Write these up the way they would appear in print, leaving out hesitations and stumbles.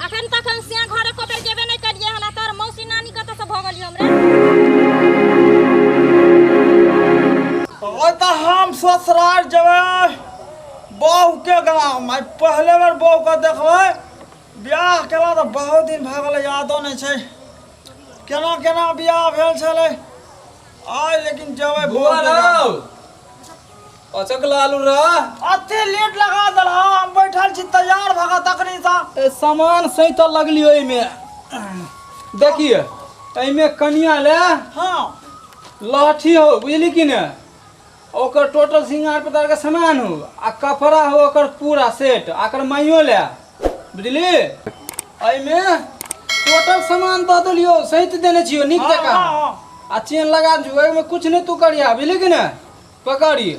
अखन तक हम सिया घर एको बेर गेबे नहि करियै हन आ तोहर मौसी नानी कतऽ से भऽ गेलियै हमरा। ओए तऽ हम ससुराल जेबै बहूके गाम। आइ पहले बेर बहूके देखबै। बियाह केला तऽ बहुत दिन भऽ गेलै, यादो नहि छै केना केना बियाह भेल छलै। आइ लेकिन जेबै बौआ बहूके गाम। रौ अचक लालू रा अते लेट लगा देलह, हम बैठल छी तैयार भऽ कऽ तखनी सँ। ए, सामान सैतऽ लगलियो एहिमे। देखिए एहिमे कनिया ले लहठी हो, बुझली कि ने, ओकर टोटल श्रृंगार पतार के सामान हो आ कपड़ा हो ओकर पूरा सेट, आ ओकर माइयो ले, बुझली। एहिमे टोटल सामान दऽ देलियो, सैत देने छियो नीक जकाँ। आ चेन लगा दियो, एहिमे कुछ नहीं तू करिया, बुझली कि ने। पकड़ी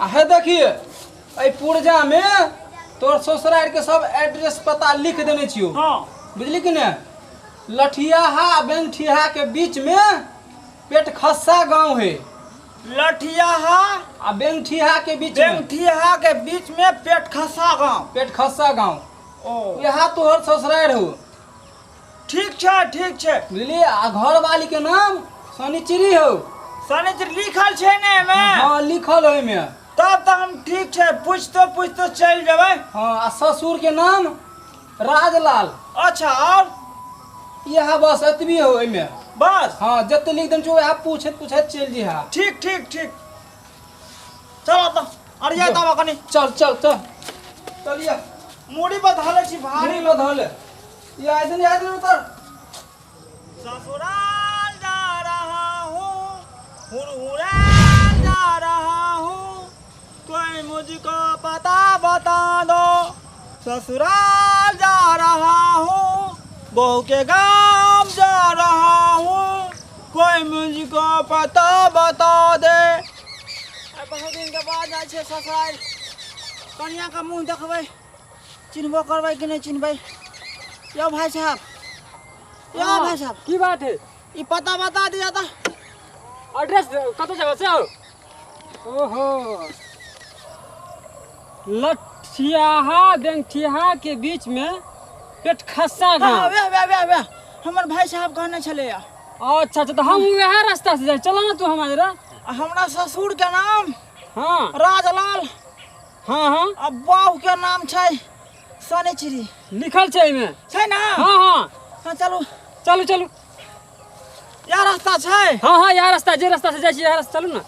आ हे देखिए एहि पुर्जा में तोर ससुरार के सब एड्रेस पता लिख देने छियो। बुझली कि ने। लठियाहा आ बेंगठियाहा के बीच में पेटखस्सा गांव है। लठियाहा आ बेंगठियाहा के बीच में, बेंगठियाहा के बीच में पेटखस्सा गांव। पेटखस्सा गांव। ओ यहाँ तोहर ससुरार हो। ठीक छै, ठीक छै। बुझलियै। आ घरवाली के नाम शनिचरी हो। शनिचरी लिखल छै ने एहिमे? हाँ लिखल है एहिमे। तब तऽ हम ठीक छै, पूछतो पूछतो चलि जेबै। हाँ आ ससुर के नाम राजलाल। अच्छा और? इएह बस एतबी हो एहिमे। बस? हाँ जते लिख देने छियौ वएह पूछैत पूछैत चलि जइहा। ठीक ठीक ठीक, चलो तऽ अरिया तब कनी। चल चल चल चलिए। मूड़ी पर धऽ लै छी भारी। मूड़ी पर धऽ ले। ये आए दिन आए दिन उतर। ससुराल जा रहा हूँ, हुरहुराल जा रहा हूँ, कोई मुझको पता बता दो। ससुराल जा रहा हूँ, बहू के गांव जा रहा हूँ, कोई मुझको पता बता दे। आइ बहुत दिन के बाद जाइ छियै ससुराल, कनिया के मुँह देखबै, चिन्हबो करबै कि नहि चिन्हबै। यौ भाई साहब, यौ भाई साहब। की बात है? ई पता बता दिअ तऽ। एड्रेस कतऽ जेबै से? ओहो लठियाहा बेंगठियाहा के बीच में पेटखस्सा गाँव। वेह वेह वेह वेह हमर भाई साहब कहने छलैया। अच्छा अच्छा, तऽ हम वएह रास्ता से जाइ, चलो ना तू हमारे रा। आ हमरा ससुर के नाम राजलाल। हाँ हाँ। आ बाबू के नाम छै शनिचरी। लिखल छै एहिमे? छै ना? हाँ हाँ। हाँ चलू। चलू चलू। यह रास्ता छै? हाँ हाँ यह रास्ता, जे रास्ता से जाइ छी यह रास्ता, चलू ना।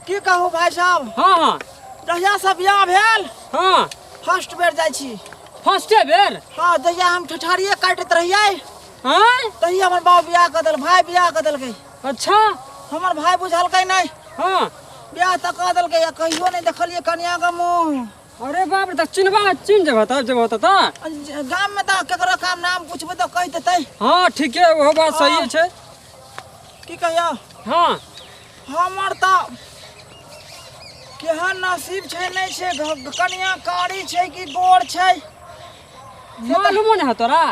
की कहू भाई साहब? हाँ हाँ। जहिया से बियाह भेल, फर्स्ट बेर जाइ छी। फर्स्टे बेर? हाँ, जहिया हम ठठारिये काटैत रहियै, हाँ? तहिया हमर बाप बियाह कऽ देल, भाई बियाह कऽ देलकै। अच्छा। हमर भाई बुझलकै नहि। बियाह तऽ कऽ देलकै, आ कहियो नहि देखलियै कनिया के मुँह। अरे बाप रे, तऽ चिन्हबा चिन्ह जेबह तब जेबह तऽ तऽ? गाम में तऽ केकरो काम नाम पूछबै तऽ कहि देतै। हाँ ठीके, ओहो बात सही छै। की कहियौ? हमर तऽ केहन नसीब छै नहि छै, कनिया कारी छै कि गोर छै मालूमो नहि है तोरा?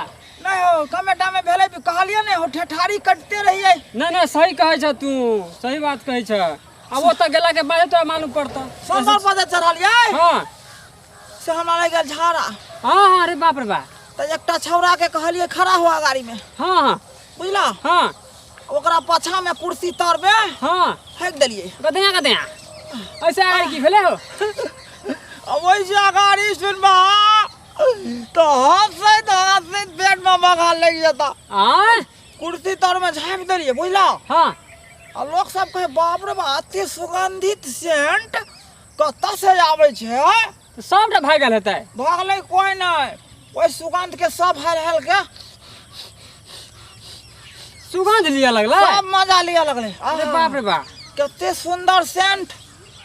नहि हो, कमे टामे भेलै, कहलियै नहि हो, ठेठारी कटिते रहियै। नहि नहि, सही कहै छ तू, सही बात कहै छ। आब ओतऽ गेला के बाद तोरा मालूम पड़तौ। सोमवार पर जे चढ़लियै, से हमरा लागि गेल झाड़ा। हाँ हाँ, अरे बाप रे बाप। तऽ एकटा छौड़ा के कहलियै खड़ा हुआ गाड़ी में। हाँ हाँ। बुझला? ओकरा पाछा में कुर्सी तर में फेंक देलियै। गधैया गधैया ऐसे आगाड़ी की भेलै हो? आ ओहि से अगाड़ी सुनबा तऽ हँसैत हँसैत पेट में बघा लागि जेता। आँय? कुर्सी तर में झाँपि देलियै, बुझला? आ लोक सब कहे बाप रे बाप, एते सुगंधित सेंट कतऽ से आबै छै? तऽ सबटा भागि गेल हेतै। भागलै कोइ नहि, ओहि सुगंध के सब हेल हेल के सुगंध लिअ लगलै, सब मजा लिअ लगलै। अरे बाप रे बाप, कते सुंदर सेंट,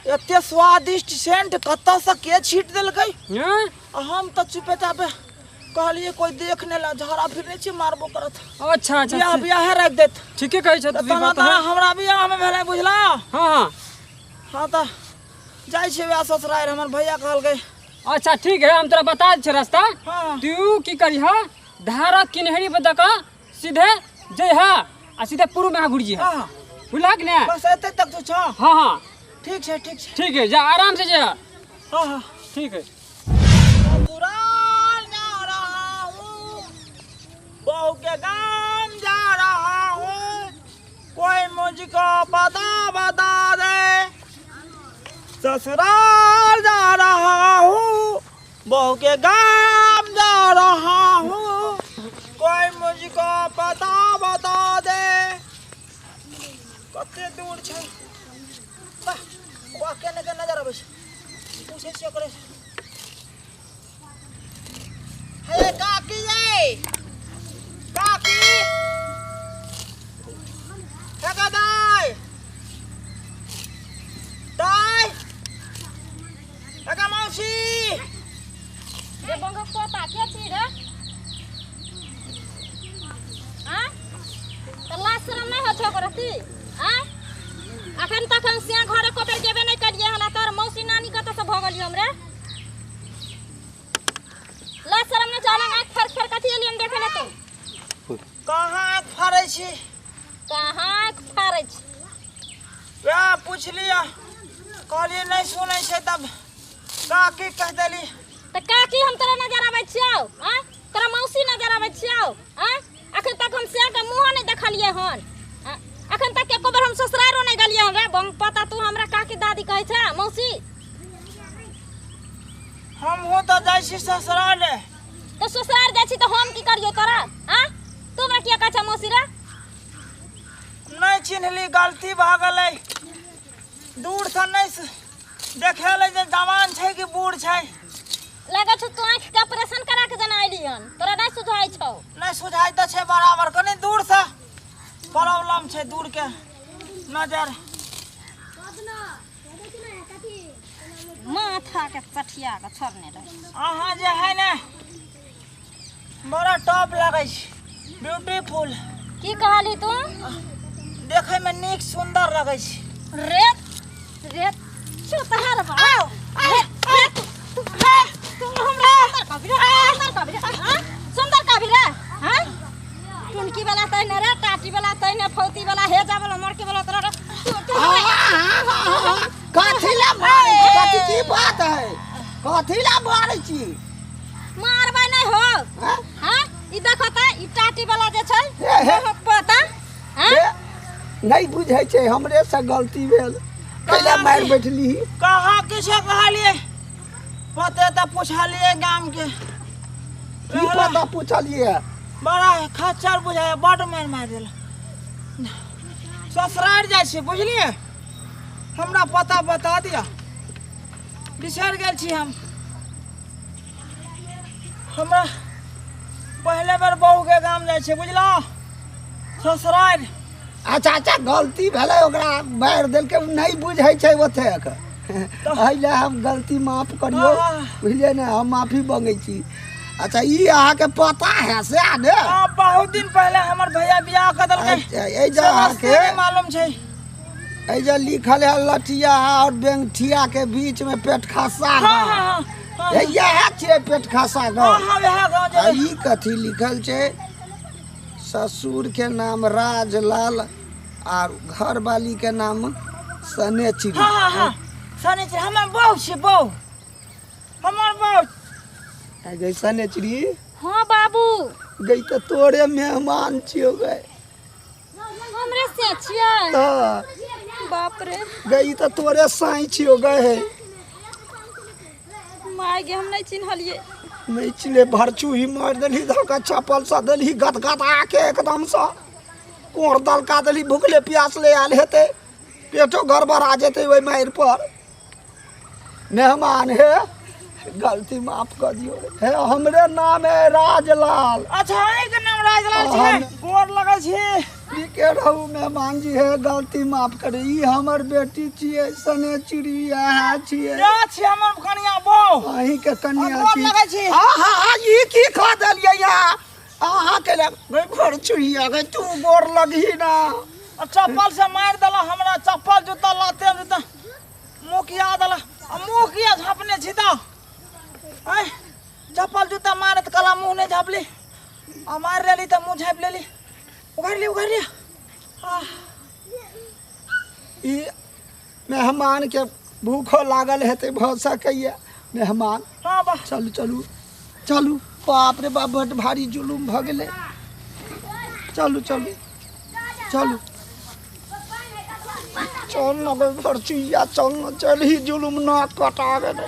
एते स्वादिष्ट सेंट कतऽ से के छीट देलकै? हाँ? आ हम तऽ चुपे चापे कहलियै कोइ देख नहि ला, झाड़ा फिर नहि छी मारबो करत। अच्छा अच्छा, बियाह बियाहे राखि देत। ठीके कहै छह तू, ई तना बात तना है। हमरा बियाह मे भेलै, बुझला? हाँ हाँ। हाँ तऽ जाइ छियै वएह ससुरारि, हमर भैया कहलकै। अच्छा ठीक है, हम तोरा बता दै छियौ रास्ता। तू की करिह, धारक किनहरी पर दऽ कऽ सीधे जइह आ सीधे पूर्व में घुरि जइह। बुझलहक ने? बस एते तक तू छह? हाँ हाँ। ठीक छै, ठीक छै। ठीक है, जा आराम से जा। हाँ हाँ। ठीक है। ससुराल जा रहा के गांव जा रहा हूँ, कोई मुझको पता बता दे। ससुराल जा रहा हूँ, बहू के गांव जा रहा हूँ, कोई मुझको पता बता दे। कते दूर छै, वाह वाह केने के नजर आबै छै, पूछै छियै ओकरे। हे काकी ये, काकी, हे दाई, दाई, हे मौसी। रे बंगक पोता के छी रे? आ त लाज शरम नै होइ छौ ओकरा? आ अखन तखन से घरे कोपर गेबे नै करिए हन, तोर मौसी नानी कतऽ से भऽ गेलियै हमरे? लाज शरम नै चलन, आँख फाड़ फाड़ कथी एलियन देखे ले तू? कहाँ आँख फाड़ै छी? कहाँ आँख फाड़ै छी? वएह पुछलियै, कहलियै नहि सुनै छै, तब काकी कहि देली। तऽ काकी हम तोरा नजर आबै छियौ? आ तोरा मौसी नजर आबै छियौ? आ अखन तक हम से के मुँह नहि देखलियै हन, अखन तक एको बेर हम ससुरारो नहि गेलियै हन रे बंग पता। तू हमरा काकी दादी कहै छै मौसी? हमहूँ तऽ जाइ छी ससुराल। तऽ ससुराल जाइ छी तऽ हम की करियौ तोरा? आ तू हमरा किया कहै छै मौसी रे? नहि चिन्हली, गलती भऽ गेलै, दूरसँ नहि देखेलै जे जवान छै कि बूढ़ छै। लगै छौ तू आँखिके ऑपरेशन करा के जेना अयली हन, तोरा नहि सुझाइ छौ? नहि सुझाइ तऽ छै बराबर, कनि दूरसँ प्रॉब्लम छै, दूरके नजर। माथा के चठिया के छोड़ने रहे। अहाँ जे है ने बड़ा टॉप लगै छै, ब्यूटीफुल। की कहली तू? देखैमे नीक सुन्दर लगै छै। रे रे चुतहर बा, रे रे तू हमरा सुन्दर कहबी रे? सुन्दर कहबी रे? हाँ सुन्दर कहबी रे? हाँ टुनकी वाला तै ने रे, टाटी वाला तै ने, फौती वाला, हेजा वाला, मरके वाला तोरा रे। तू कथी ला मारै छी? कथी की बात है? कथी ला मारै छी? मारबै नहि हो। हाँ ई देखो त, ई टाटी वाला जे छै पता। हाँ नहि बुझै छै, हमरे से गलती भेल, कैला मारि बैठली? कहाँ किछो कहलियै, पते तऽ पुछलियै गाम के। की पता पुछलियै? बड़ा खच्चर बुझाय, बड मारि मारि देल। ससुराल जाइ छी बुझलियै, हमरा पता बता दिअ, बिसरि गेल छी हम। हमरा पहले बेर बहू के गाम जाइ छै बुझलौ, ससुराल। अच्छा अच्छा, गलती भेलै, ओकरा मारि देलकै, ओ नहि बुझै छै ओतेक, एहि लए हम गलती माफ करियौ, बुझलियै ने, हम माफी मांगै छी। अच्छा ई अहाँके पता है से ने? बहुत दिन पहले हमर भैया बियाह कऽ देलकै। एहि जे अहाँके मालूम छै, एहि जे लिखल है लठिया और बेंगठिया के बीच में पेटखासा गाँव, इएह छियै पेटखासा गाँव। ई कथी लिखल छै? ससुर के नाम राजलाल और घरवाली के नाम सनेचरी। सनेचरी हमर बहू छै, बहू हमर बहू गई सनेचरी। हाँ बाबू गई तऽ तोरे मेहमान छियौ गई। हमरे से छियै? तऽ बाप रे, गई तऽ तोरे साई छियौ गई। माय गे, हम नहीं चिन्हलियै। नहीं चिन्हले, भरचू ही मारि देलही, धोका चप्पल सँ देलही गदगदा के एकदम सँ कोर दलका देलही, भुखले प्यासले आयल हेतै, पेटो गड़बड़ा जेतै ओहि मारि पर। मेहमान हे, गलती माफ कर दियौ। हे हमरे नाम है राजलाल। अच्छा अहींके नाम राजलाल छै? गोर लगै छी। ठीके रहू मेहमान जी, हे गलती माफ करी, ई हमर बेटी छियै सनेचरी, इएह छियै। छियै हमर कनिया बहू। अहींके कनिया छी। लगै छी। आहा, ई की खा देलियै अहाँ के? भरचुहिया गई, तू गोर लगही ना। चप्पल से मारि देला हमरा, चप्पल जूता लाते जूता मुँह किया देला, मुँह किया झाँपने छी तऽ? आँय चप्पल जूता मारत कला मुँह नहि झाँपली, आ मारि लेली तऽ मुँह झाँपि लेली। उघारि लिअ, उघारि लिअ। ई मेहमान के भूखो लागल हेतै, भऽ सकैया मेहमान। हाँ चलू चलू चलू। बाप रे बाप, बड भारी जुलुम भऽ गेलै। चलू चलू चलू चल न गई भरचुइया, चल न, चल ही जुलुम ना कटा गेलै।